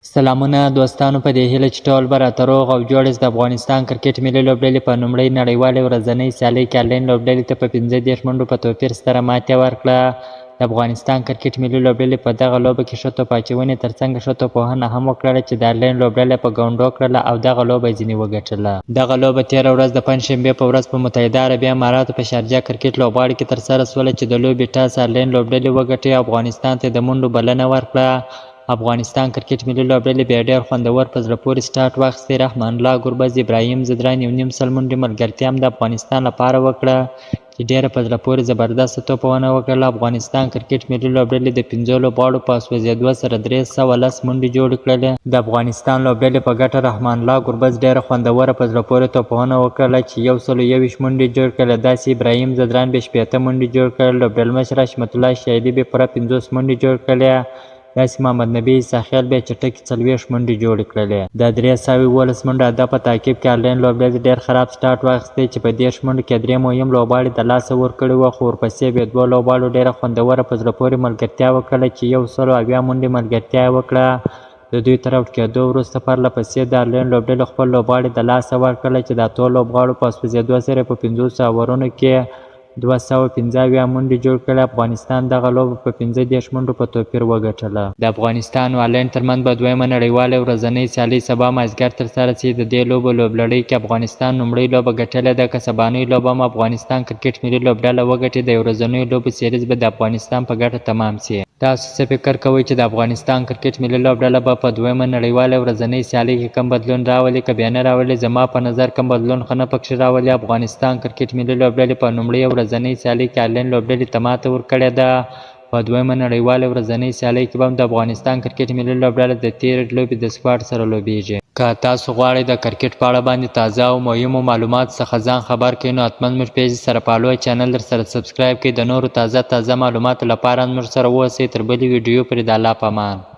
سلامونه دوستانو، په دې هیله چې ټول به راته روغ او جوړ یاست. د افغانستان کرکټ ملي لوبډلې په لومړۍ نړیوالې ورځنۍ سیالۍ کې آیرلینډ لوبډلې ته په 35 منډو په توپیر ستره ماتې ورکړه. د افغانستان کرکټ ملي لوبډلې په دغه لوبه کې ښه توپ اچونې ترڅنګ ښه توپ وهنه هم وکړله چې د آیرلینډ لوبډله په ګونډو کړله او دغه لوبه یې ځینې وګټله. دغه لوبه تېره ورځ د پنجشنبې په ورځ په متحده عربي اماراتو په شارجه کرکټ لوبغالي کې ترسره شوله چې د لوبې ټاس آیرلینډ لوبډلې وګټه او افغانستان ته یې د منډو بلنه ورکړه. افغانستان کرکټ ملي لوبډلې بیا ډېر خوندور په زړه پورې سټارټ واخیستی. رحمان الله ګربز، ابراهیم ځدران 1.5 منډې ملګرتیا هم د افغانستان لپاره وکړه چې ډېره په زړه پورې زبردسته توپونه وکړله. افغانستان کرکټ ملي لوبډلې د 5 لوبغاړو په سوځېدو سره 310 منډې جوړې کړلې. د افغانستان لوبډلې په ګټه رحمان الله ګربز ډېره خوندوره په زړه پورې توپونه وکړله چې 121 منډې جوړ کړلې. داسې ابراهیم ځدران بیا 60 منډې جوړ کړلې. لوبډلمشر حشمت الله شاهدي بیا پوره 50 منډې جوړ کړلې. داسې محمد نبي عیسی خیل بیا چټکې 40 منډې جوړې کړلې. د 311 منډو هدف په تعقیب کې آیرلینډ لوبډلې ډېر خراب سټارټ واخیستی چې په 30 منډو کې 3 مهم لوبغاړي د لاسه ورکړي وو، خو ورپسې بیا 2 لوبغاړو ډېره خوندوره په زړه پورې ملګرتیا وکړه چې 170 منډې ملګرتیا یې وکړه. د دوی تر اوټ کېدو وروسته پرله پسې د آیرلینډ لوبډلې خپل لوبغاړي د لاسه ورکړل چې د 8 لوبغاړو په سوځېدو سره په 50 اوورونو کې 275 منډې جوړ کړې. افغانستان دغه لوبه په 35 منډو په توپیر وګټله. د افغانستان او آیرلینډ ترمنځ به دویمه نړیواله ورځنۍ سیالي سبا مازدیګر ترسره شي. د دې لوبو لوبلړۍ کې افغانستان لومړۍ لوبه ګټلې ده. که سبانۍ لوبه هم افغانستان کرکټ ملي لوبډله وګټي، د یو ورځنیو لوبو سیریز به د افغانستان په ګټه تمام شي. تاسو څه فکر کوئ چې د افغانستان کرکټ ملي لوبډله به په دویمه نړیواله ورځنۍ سیالۍ کې کوم بدلون راولي که بیا نه راولي؟ زما په نظر کوم بدلون خو نه پکښې راولي. افغانستان کرکټ ملي لوبډلې په لومړۍ ورځنۍ سیالۍ کې آیرلینډ لوبډلې ته ماته ورکړې ده. په دویمه نړیواله ورځنۍ سیالۍ کې به هم د افغانستان کرکټ ملي لوبډله د تېرې لوبې د سکواډ سره لوبیږي. که تاسو غواړئ د کرکټ په اړه باندې تازه او مهمو معلوماتو څخه ځان خبر کړئ، نو حتما زموږ پیج سره follow، channel در سره subscribe کړئ. د نورو تازه تازه معلوماتو لپاره زموږ سره اوسئ. تر بلې ویډیو پورې د الله په امان.